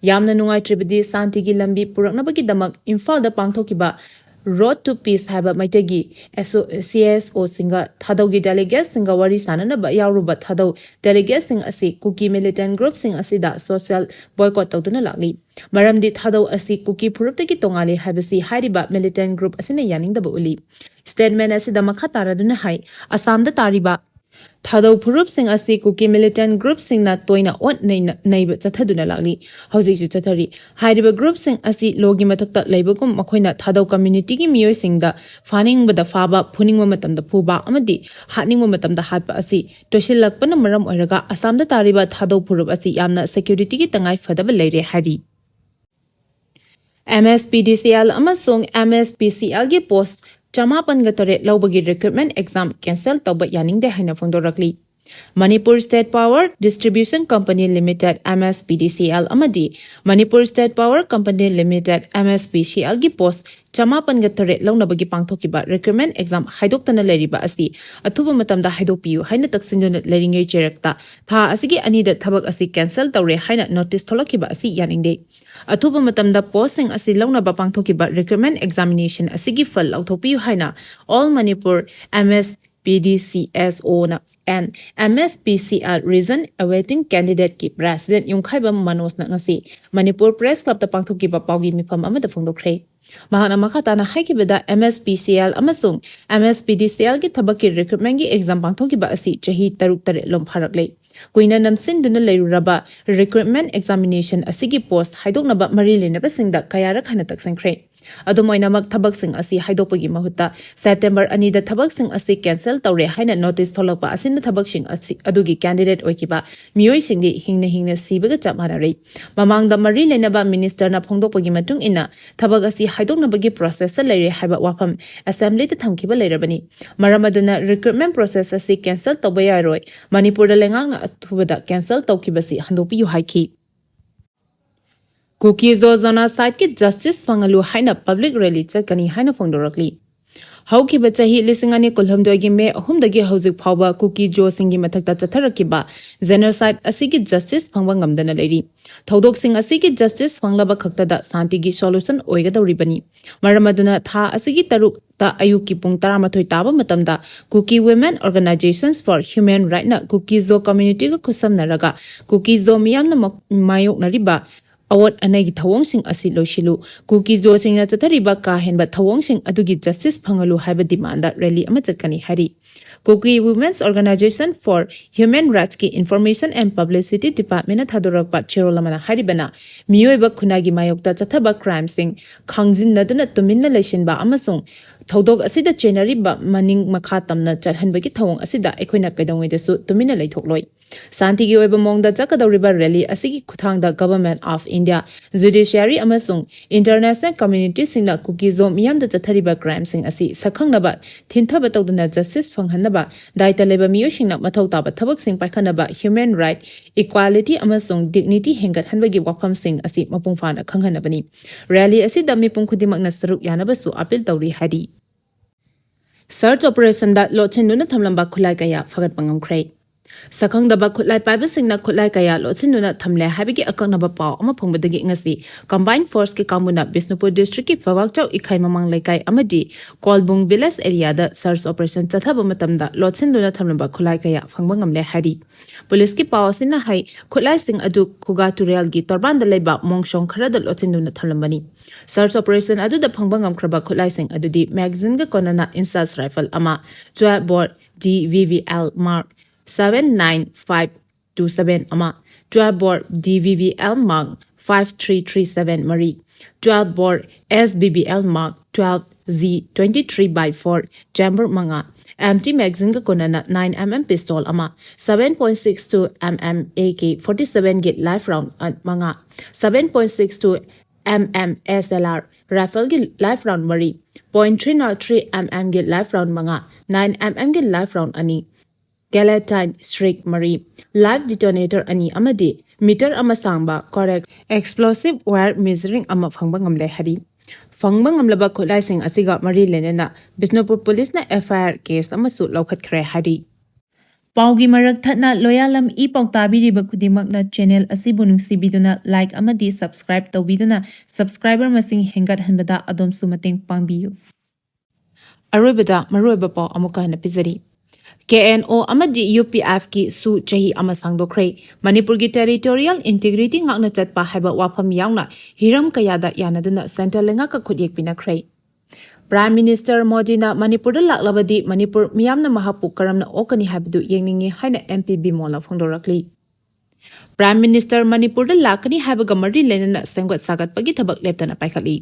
ꯌꯥꯝꯅ ꯅꯨꯡꯉꯥꯏꯇ꯭ꯔꯤꯕꯗꯤ ꯁꯥꯟꯇꯤꯒꯤ ꯂꯝꯕꯤ ꯄꯨꯔꯛꯅꯕꯒꯤꯗꯃꯛ ꯏꯝꯐꯥꯜꯗ ꯄꯥꯡꯊꯣꯛꯈꯤꯕ Road to Peace ꯍꯥꯏꯕ ꯃꯩꯇꯩꯒꯤ ꯑꯦꯁꯣ-, C S Oꯁꯤꯡꯒ ꯊꯥꯗꯧꯒꯤ delegatesꯁꯤꯡꯒ ꯋꯥꯔꯤ ꯁꯥꯅꯅꯕ ꯌꯥꯎꯔꯨꯕ ꯊꯥꯗꯧ delegatesꯁꯤꯡ ꯑꯁꯤ ꯀꯨꯀꯤ militant groupꯁꯤꯡ ꯑꯁꯤꯗ social boycott ꯇꯧꯗꯨꯅ ꯂꯥꯛꯂꯤ꯫ ꯃꯔꯝꯗꯤ ꯊꯥꯗꯧ ꯑꯁꯤ ꯀꯨꯀꯤ ꯐꯨꯔꯨꯞꯇꯒꯤ ꯇꯣꯉꯥꯜꯂꯤ ꯍꯥꯏꯕꯁꯤ ꯍꯥꯏꯔꯤꯕ militant group ꯑꯁꯤꯅ ꯌꯥꯅꯤꯡꯗꯕ ꯎꯠꯂꯤ꯫ Statement ꯑꯁꯤꯗ ꯃꯈꯥ ꯇꯥꯔꯗꯨꯅ ꯍꯥꯏ, ꯑꯁꯥꯝꯗ ꯇꯥꯔꯤꯕ ꯊꯥꯗꯧ ꯐꯨꯔꯨꯞꯁꯤꯡ ꯑꯁꯤ ꯀꯨꯀꯤ militant groupꯁꯤꯡꯅ ꯇꯣꯏꯅ ꯑꯣꯠ ꯅꯩꯅ-, ꯅꯩꯕ ꯆꯠꯊꯗꯨꯅ ꯂꯥꯛꯂꯤ, ꯍꯧꯖꯤꯛꯁꯨ ꯆꯠꯊꯔꯤ꯫ ꯍꯥꯏꯔꯤꯕ groupꯁꯤꯡ ꯑꯁꯤ lawꯒꯤ ꯃꯊꯛꯇ ꯂꯩꯕꯒꯨꯝ ꯃꯈꯣꯏꯅ ꯊꯥꯗꯧ communityꯒꯤ ꯃꯤꯑꯣꯏꯁꯤꯡꯗ ꯐꯥꯅꯤꯡꯕꯗ ꯐꯥꯕ, ꯐꯨꯅꯤꯡꯕ ꯃꯇꯝꯗ ꯐꯨꯕ ꯑꯃꯗꯤ ꯍꯥꯠꯅꯤꯡꯕ ꯃꯇꯝꯗ ꯍꯥꯠꯄ ꯑꯁꯤ ꯇꯣꯏꯁꯤꯜꯂꯛꯄꯅ ꯃꯔꯝ ꯑꯣꯏꯔꯒ ꯑꯁꯥꯝꯗ ꯇꯥꯔꯤꯕ ꯊꯥꯗꯧ ꯐꯨꯔꯨꯞ ꯑꯁꯤ ꯌꯥꯝꯅ securityꯒꯤ ꯇꯉꯥꯏ ꯐꯗꯕ ꯂꯩꯔꯦ ꯍꯥꯏꯔꯤ꯫ M S P D C L ꯑꯃꯁꯨꯡ M S P C Lꯒꯤ post ꯆꯃꯥꯄꯟꯒ ꯇꯔꯦꯠ ꯂꯧꯕꯒꯤ recruitment exam cancel ꯇꯧꯕ ꯌꯥꯅꯤꯡꯗꯦ ꯍꯥꯏꯅ ꯐꯣꯡꯗꯣꯔꯛꯂꯤ꯫ Manipur State Power Distribution Company Limited, M S P D C L, ꯑꯃꯗꯤ Manipur State Power Company Limited, M S P C Lꯒꯤ post ꯆꯃꯥꯄꯟꯒ ꯇꯔꯦꯠ ꯂꯧꯅꯕꯒꯤ ꯄꯥꯡꯊꯣꯛꯈꯤꯕ recruitment exam ꯍꯥꯏꯗꯣꯛꯇꯅ ꯂꯩꯔꯤꯕ ꯑꯁꯤ ꯑꯊꯨꯕ ꯃꯇꯝꯗ ꯍꯥꯏꯗꯣꯛꯄꯤꯌꯨ ꯍꯥꯏꯅ ꯇꯛꯁꯤꯟꯗꯨꯅ ꯂꯩꯔꯤꯉꯩ ꯆꯩꯔꯛꯇ ꯊꯥ ꯑꯁꯤꯒꯤ ꯑꯅꯤꯗ ꯊꯕꯛ ꯑꯁꯤ cancel ꯇꯧꯔꯦ ꯍꯥꯏꯅ notice ꯊꯣꯛꯂꯛꯈꯤꯕ ꯑꯁꯤ ꯌꯥꯅꯤꯡꯗꯦ꯫ ꯑꯊꯨꯕ ꯃꯇꯝꯗ postꯁꯤꯡ ꯑꯁꯤ ꯂꯧꯅꯕ ꯄꯥꯡꯊꯣꯛꯈꯤꯕ recruitment examination ꯑꯁꯤꯒꯤ ꯐꯜ ꯂꯧꯊꯣꯛꯄꯤꯌꯨ ꯍꯥꯏꯅ All Manipur M S P D C S Oꯅ and M S P C L Region Awaiting Candidateꯀꯤ President ꯌꯨꯝꯈꯥꯏꯕꯝ ꯃꯅꯣꯖꯅ ꯉꯁꯤ ꯃꯅꯤꯄꯨꯔ Press Clubꯇ ꯄꯥꯡꯊꯣꯛꯈꯤꯕ ꯄꯥꯎꯒꯤ ꯃꯤꯐꯝ ꯑꯃꯗ ꯐꯣꯡꯗꯣꯛꯈ꯭ꯔꯦ꯫ ꯃꯍꯥꯛꯅ ꯃꯈꯥ ꯇꯥꯅ ꯍꯥꯏꯈꯤꯕꯗ, M S P C L ꯑꯃꯁꯨꯡ M S P D C Lꯒꯤ ꯊꯕꯛꯀꯤ recruitmentꯀꯤ exam ꯄꯥꯡꯊꯣꯛꯈꯤꯕ ꯑꯁꯤ ꯆꯍꯤ ꯇꯔꯨꯛ ꯇꯔꯦꯠ ꯂꯣꯝ ꯐꯥꯔꯛꯂꯦ꯫ ꯀꯨꯏꯅ ꯅꯝꯁꯤꯟꯗꯨꯅ ꯂꯩꯔꯨꯔꯕ recruitment examination ꯑꯁꯤꯒꯤ post ꯍꯥꯏꯗꯣꯛꯅꯕ ꯃꯔꯤ ꯂꯩꯅꯕꯁꯤꯡꯗ ꯀꯌꯥꯔꯛ ꯍꯥꯟꯅ ꯇꯛꯁꯤꯟꯈ꯭ꯔꯦ꯫ ꯑꯗꯨꯝ ꯑꯣꯏꯅꯃꯛ, ꯊꯕꯛꯁꯤꯡ ꯑꯁꯤ ꯍꯥꯏꯗꯣꯛꯄꯒꯤ ꯃꯍꯨꯠꯇ ꯁꯦꯞꯇꯦꯝꯕꯔ ꯑꯅꯤꯗ ꯊꯕꯛꯁꯤꯡ ꯑꯁꯤ ꯀꯦꯟꯁꯦꯜ ꯇꯧꯔꯦ ꯍꯥꯏꯅ ꯅꯣꯇꯤꯁ ꯊꯣꯛꯂꯛꯄ ꯑꯁꯤꯅ ꯊꯕꯛꯁꯤꯡ ꯑꯁꯤ ꯑꯗꯨꯒꯤ ꯀꯦꯟꯗꯤꯗꯦꯠ ꯑꯣꯏꯈꯤꯕ ꯃꯤꯑꯣꯏꯁꯤꯡꯗꯤ ꯍꯤꯡꯅ ꯍꯤꯡꯅ ꯁꯤꯕꯒ ꯆꯞ ꯃꯥꯟꯅꯔꯦ꯫ ꯃꯃꯥꯡꯗ ꯃꯔꯤ ꯂꯩꯅꯕ ꯃꯤꯅꯤꯁꯇꯔꯅ ꯐꯣꯡꯗꯣꯛꯄꯒꯤ ꯃꯇꯨꯡ ꯏꯟꯅ, ꯊꯕꯛ ꯑꯁꯤ ꯍꯥꯏꯗꯣꯛꯅꯕꯒꯤ ꯄ꯭ꯔꯣꯁꯦꯁꯇ ꯂꯩꯔꯦ ꯍꯥꯏꯕ ꯋꯥꯐꯝ ꯑꯦꯁꯦꯝꯕ꯭ꯂꯤꯗ ꯊꯝꯈꯤꯕ ꯂꯩꯔꯕꯅꯤ꯫ ꯃꯔꯝ ꯑꯗꯨꯅ ꯔꯤꯀ꯭ꯔꯨꯠꯃꯦꯟ ꯄ꯭ꯔꯣꯁꯦꯁ ꯑꯁꯤ ꯀꯦꯟꯁꯦꯜ ꯇꯧꯕ ꯌꯥꯔꯣꯏ꯫ ꯃꯅꯤꯄꯨꯔꯗ ꯂꯩꯉꯥꯛꯅ ꯑꯊꯨꯕꯗ ꯀꯦꯟꯁꯦꯜ ꯇꯧꯈꯤꯕꯁꯤ ꯍꯟꯗꯣꯛꯄꯤꯌꯨ ꯍꯥꯏꯈꯤ꯫ ꯀꯨꯀꯤ ꯖꯣ ꯖꯣꯅꯣꯁꯥꯏꯗꯀꯤ ꯖꯁꯇꯤꯁ ꯐꯪꯍꯜꯂꯨ ꯍꯥꯏꯅ ꯄꯕ꯭ꯂꯤꯛ ꯔꯦꯂꯤ ꯆꯠꯀꯅꯤ ꯍꯥꯏꯅ ꯐꯣꯡꯗꯣꯔꯛꯂꯤ꯫ ꯍꯧꯈꯤꯕ ꯆꯍꯤ ꯂꯤꯁꯤꯡ ꯑꯅꯤ ꯀꯨꯟꯍꯨꯝꯗꯣꯏꯒꯤ ꯃꯦ ꯑꯍꯨꯝꯗꯒꯤ ꯍꯧꯖꯤꯛ ꯐꯥꯎꯕ ꯀꯨꯀꯤ ꯖꯣꯁꯤꯡꯒꯤ ꯃꯊꯛꯇ ꯆꯠꯊꯔꯛꯈꯤꯕ ꯖꯦꯅꯣꯁꯥꯏꯗ ꯑꯁꯤꯒꯤ ꯖꯁꯇꯤꯁ ꯐꯪꯕ ꯉꯝꯗꯅ ꯂꯩꯔꯤ꯫ ꯊꯧꯗꯣꯛꯁꯤꯡ ꯑꯁꯤꯒꯤ ꯖꯁꯇꯤꯁ ꯐꯪꯂꯕ ꯈꯛꯇꯗ ꯁꯥꯟꯇꯤꯒꯤ ꯁꯣꯂꯨꯁꯟ ꯑꯣꯏꯒꯗꯧꯔꯤꯕꯅꯤ꯫ ꯃꯔꯝ ꯑꯗꯨꯅ ꯊꯥ ꯑꯁꯤꯒꯤ ꯇꯔꯨꯛꯇ ꯑꯌꯨꯛꯀꯤ ꯄꯨꯡ ꯇꯔꯥꯃꯥꯊꯣꯏ ꯇꯥꯕ ꯃꯇꯝꯗ Kuki Women Organizations for Human Rightꯅ ꯀꯨꯀꯤ ꯖꯣ ꯀꯝꯃ꯭ꯌꯨꯅꯤꯇꯤꯒ ꯈꯨꯠꯁꯝꯅꯔꯒ ꯀꯨꯀꯤ ꯖꯣ ꯃꯤꯌꯥꯝꯅ ꯃ-, ꯃꯥꯌꯣꯛꯅꯔꯤꯕ ꯑꯋꯣꯠ ꯑꯅꯩꯒꯤ ꯊꯧꯑꯣꯡꯁꯤꯡ ꯑꯁꯤ ꯂꯣꯏꯁꯤꯜꯂꯨ, ꯀꯨꯀꯤ ꯖꯣꯁꯤꯡꯅ ꯆꯠꯊꯔꯤꯕ ꯀꯥ ꯍꯦꯟꯕ ꯊꯧꯑꯣꯡꯁꯤꯡ ꯑꯗꯨꯒꯤ ꯖꯁꯇꯤꯁ ꯐꯪꯍꯜꯂꯨ ꯍꯥꯏꯕ ꯗꯤꯃꯥꯟꯗ ꯔꯦꯂꯤ ꯑꯃ ꯆꯠꯀꯅꯤ ꯍꯥꯏꯔꯤ꯫ Kuki Women's Organization for Human Rightsꯀꯤ Information and Publicity Departmentꯅ ꯊꯥꯗꯣꯔꯛꯄ ꯆꯦꯔꯣꯜ ꯑꯃꯅ ꯍꯥꯏꯔꯤꯕꯅ, ꯃꯤꯑꯣꯏꯕ ꯈꯨꯟꯅꯥꯏꯒꯤ ꯃꯥꯌꯣꯛꯇ ꯆꯠꯊꯕ ꯀ꯭ꯔꯥꯏꯝꯁꯤꯡ ꯈꯪꯖꯤꯟꯅꯗꯨꯅ ꯇꯨꯃꯤꯟꯅ ꯂꯩꯁꯤꯟꯕ ꯑꯃꯁꯨꯡ ꯊꯧꯗꯣꯛ ꯑꯁꯤꯗ ꯆꯦꯟꯅꯔꯤꯕ ꯃꯅꯤꯡ ꯃꯈꯥ ꯇꯝꯅ ꯆꯠꯍꯟꯕꯒꯤ ꯊꯧꯑꯣꯡ ꯑꯁꯤꯗ ꯑꯩꯈꯣꯏꯅ ꯀꯩꯗꯧꯉꯩꯗꯁꯨ ꯇꯨꯃꯤꯟꯅ ꯂꯩꯊꯣꯛꯂꯣꯏ꯫ ꯁꯥꯟꯇꯤꯒꯤ ꯑꯣꯏꯕ ꯃꯑꯣꯡꯗ ꯆꯠꯀꯗꯧꯔꯤꯕ ꯔꯦꯂꯤ ꯑꯁꯤꯒꯤ ꯈꯨꯠꯊꯥꯡꯗ Government of India, Judiciary ꯑꯃꯁꯨꯡ international communityꯁꯤꯡꯅ ꯀꯨꯀꯤ ꯖꯣ ꯃꯤꯌꯥꯝꯗ ꯆꯠꯊꯔꯤꯕ ꯀ꯭ꯔꯥꯏꯝꯁꯤꯡ ꯑꯁꯤ ꯁꯛꯈꯪꯅꯕ, ꯊꯤꯟꯊꯕ ꯇꯧꯗꯨꯅ ꯖꯁꯇꯤꯁ ꯐꯪꯍꯟꯅꯕ, ꯗꯥꯏꯇ ꯂꯩꯕ ꯃꯤꯑꯣꯏꯁꯤꯡꯅ ꯃꯊꯧ ꯇꯥꯕ ꯊꯕꯛꯁꯤꯡ ꯄꯥꯏꯈꯠꯅꯕ, human right, equality ꯑꯃꯁꯨꯡ dignity ꯍꯦꯟꯒꯠꯍꯟꯕꯒꯤ ꯋꯥꯐꯝꯁꯤꯡ ꯑꯁꯤ ꯃꯄꯨꯡ ꯐꯥꯅ ꯈꯪꯍꯟꯅꯕꯅꯤ꯫ ꯔꯦꯂꯤ ꯑꯁꯤꯗ ꯃꯤꯄꯨꯝ ꯈꯨꯗꯤꯡꯃꯛꯅ ꯁꯔꯨꯛ ꯌꯥꯅꯕꯁꯨ ꯑꯄꯤꯜ ꯇꯧꯔꯤ ꯍꯥꯏꯔꯤ꯫ ꯁꯔꯆ ꯑꯣꯄꯔꯦꯁꯟꯗ ꯂꯣꯠꯁꯤꯟꯗꯨꯅ ꯊꯝꯂꯝꯕ ꯈꯨꯠꯂꯥꯏ ꯀꯌꯥ ꯐꯒꯠꯄ ꯉꯝꯈ꯭ꯔꯦ꯫ ꯁꯛꯈꯪꯗꯕ ꯈꯨꯠꯂꯥꯏ ꯄꯥꯏꯕꯁꯤꯡꯅ ꯈꯨꯠꯂꯥꯏ ꯀꯌꯥ ꯂꯣꯠꯁꯤꯟꯗꯨꯅ ꯊꯝꯂꯦ ꯍꯥꯏꯕꯒꯤ ꯑꯀꯛꯅꯕ ꯄꯥꯎ ꯑꯃ ꯐꯪꯕꯗꯒꯤ ꯉꯁꯤ ꯀꯝꯕꯥꯏꯟ ꯐꯣꯔꯁꯀꯤ ꯀꯥꯡꯕꯨꯅ ꯕꯤꯁꯅꯨꯄꯨꯔ ꯗꯤꯁꯇ꯭ꯔꯤꯛꯀꯤ ꯐꯋꯥꯛꯆꯥꯎ ꯏꯈꯥꯏ ꯃꯃꯥꯡ ꯂꯩꯀꯥꯏ ꯑꯃꯗꯤ ꯀꯣꯜꯕꯨꯡ ꯚꯤꯂꯦꯖ ꯑꯦꯔꯤꯌꯥꯗ ꯁꯔꯆ ꯑꯣꯄꯔꯦꯁꯟ ꯆꯠꯊꯕ ꯃꯇꯝꯗ ꯂꯣꯠꯁꯤꯟꯗꯨꯅ ꯊꯝꯂꯝꯕ ꯈꯨꯠꯂꯥꯏ ꯀꯌꯥ ꯐꯪꯕ ꯉꯝꯂꯦ ꯍꯥꯏꯔꯤ꯫ ꯄꯨꯂꯤꯁꯀꯤ ꯄꯥꯎ ꯑꯁꯤꯅ ꯍꯥꯏ, ꯈꯨꯠꯂꯥꯏꯁꯤꯡ ꯑꯗꯨ ꯈꯨꯒꯥ ꯇꯨꯔꯦꯜꯒꯤ ꯇꯣꯔꯕꯥꯟꯗ ꯂꯩꯕ ꯃꯣꯡꯁꯣꯡ ꯈꯔꯗ ꯂꯣꯠꯁꯤꯟꯗꯨꯅ ꯊꯝꯂꯝꯕꯅꯤ꯫ ꯁꯔꯆ ꯑꯣꯄꯔꯦꯁꯟ ꯑꯗꯨꯗ ꯐꯪꯕ ꯉꯝꯈ꯭ꯔꯕ ꯈꯨꯠꯂꯥꯏꯁꯤꯡ ꯑꯗꯨꯗꯤ ꯃꯦꯒꯥꯖꯤꯟꯒ ꯀꯣꯟꯅꯅ ꯏꯟꯆꯥꯁ ꯔꯥꯏꯐꯜ ꯑꯃ, twelve bore D V V L mark seven nine five two seven ꯑꯃ, twelve bore D V V L mark five three three seven ꯃꯔꯤ, twelve bore S B B L Mark twelve Z twenty three by four chamber ꯃꯉꯥ, empty magazine ꯒ ꯀꯣꯟꯅꯅ nine M M pistol ꯑꯃ, seven point six two M M A K forty seven ꯒꯤ live round ꯃꯉꯥ, seven point six two M M S L R rifle ꯒꯤ live round ꯃꯔꯤ, point three zero three M M ꯒꯤ live round ꯃꯉꯥ, nine M M ꯒꯤ live round ꯑꯅꯤ, Galatine Shriek ꯃꯔꯤ, live detonator ꯑꯅꯤ ꯑꯃꯗꯤ meter ꯑꯃ ꯁꯥꯡꯕ Corex explosive wire measuring ꯑꯃ ꯐꯪꯕ ꯉꯝꯂꯦ ꯍꯥꯏꯔꯤ꯫ ꯐꯪꯕ ꯉꯝꯂꯕ ꯈꯨꯠꯂꯥꯏꯁꯤꯡ ꯑꯁꯤꯒ ꯃꯔꯤ ꯂꯩꯅꯅ ꯕꯤꯁꯅꯨꯄꯨꯔ ꯄꯨꯂꯤꯁꯅ F I R case ꯑꯃꯁꯨ ꯂꯧꯈꯠꯈ꯭ꯔꯦ ꯍꯥꯏꯔꯤ꯫ ꯄꯥꯎꯒꯤ ꯃꯔꯛ ꯊꯠꯅ ꯂꯣꯌꯥꯂꯝ ꯏ ꯄꯥꯎ ꯇꯥꯕꯤꯔꯤꯕ ꯈꯨꯗꯤꯡꯃꯛꯅ channel ꯑꯁꯤꯕꯨ ꯅꯨꯡꯁꯤꯕꯤꯗꯨꯅ like ꯑꯃꯗꯤ subscribe ꯇꯧꯕꯤꯗꯨꯅ subscriber ꯃꯁꯤꯡ ꯍꯦꯟꯒꯠꯍꯟꯕꯗ ꯑꯗꯣꯝꯁꯨ ꯃꯇꯦꯡ ꯄꯥꯡꯕꯤꯌꯨ꯫ ꯑꯔꯣꯏꯕꯗ ꯃꯔꯨꯑꯣꯏꯕ ꯄꯥꯎ ꯑꯃꯨꯛꯀ ꯍꯟꯅ ꯄꯤꯖꯔꯤ꯫ K N O ꯑꯃꯗꯤ U P F ꯀꯤ ꯁꯨ ꯆꯍꯤ ꯑꯃ ꯁꯥꯡꯗꯣꯛꯈ꯭ꯔꯦ꯫ ꯃꯅꯤꯄꯨꯔꯒꯤ territorial integrity ꯉꯥꯛꯅ ꯆꯠꯄ ꯍꯥꯏꯕ ꯋꯥꯐꯝ ꯌꯥꯎꯅ ꯍꯤꯔꯝ ꯀꯌꯥꯗ ꯌꯥꯅꯗꯨꯅ central ꯂꯩꯉꯥꯛꯀ ꯈꯨꯠꯌꯦꯛ ꯄꯤꯅꯈ꯭ꯔꯦ꯫ Prime Minister ꯃꯣꯗꯤꯅ ꯃꯅꯤꯄꯨꯔꯗ ꯂꯥꯛꯂꯕꯗꯤ ꯃꯅꯤꯄꯨꯔ ꯃꯤꯌꯥꯝꯅ ꯃꯍꯥꯛꯄꯨ ꯀꯔꯝꯅ ꯑꯣꯛꯀꯅꯤ ꯍꯥꯏꯕꯗꯨ ꯌꯦꯡꯅꯤꯡꯏ ꯍꯥꯏꯅ M P ꯕꯤꯃꯣꯜꯅ ꯐꯣꯡꯗꯣꯔꯛꯂꯤ꯫ Prime Minister ꯃꯅꯤꯄꯨꯔꯗ ꯂꯥꯛꯀꯅꯤ ꯍꯥꯏꯕꯒ ꯃꯔꯤ ꯂꯩꯅꯅ ꯁꯦꯝꯒꯠ ꯁꯥꯒꯠꯄꯒꯤ ꯊꯕꯛ ꯂꯦꯞꯇꯅ ꯄꯥꯏꯈꯠꯂꯤ꯫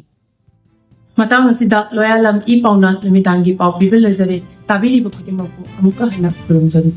ꯃꯇꯥꯡ ꯑꯁꯤꯗ ꯂꯣꯌꯥꯂꯝ ꯏ ꯄꯥꯎꯅ ꯅꯨꯃꯤꯗꯥꯡꯒꯤ ꯄꯥꯎ ꯄꯤꯕ ꯂꯣꯏꯖꯔꯦ꯫ ꯇꯥꯕꯤꯔꯤꯕ ꯈꯨꯗꯤꯡꯃꯛꯄꯨ ꯑꯃꯨꯛꯀ ꯍꯟꯅ ꯈꯨꯔꯨꯝꯖꯔꯤ꯫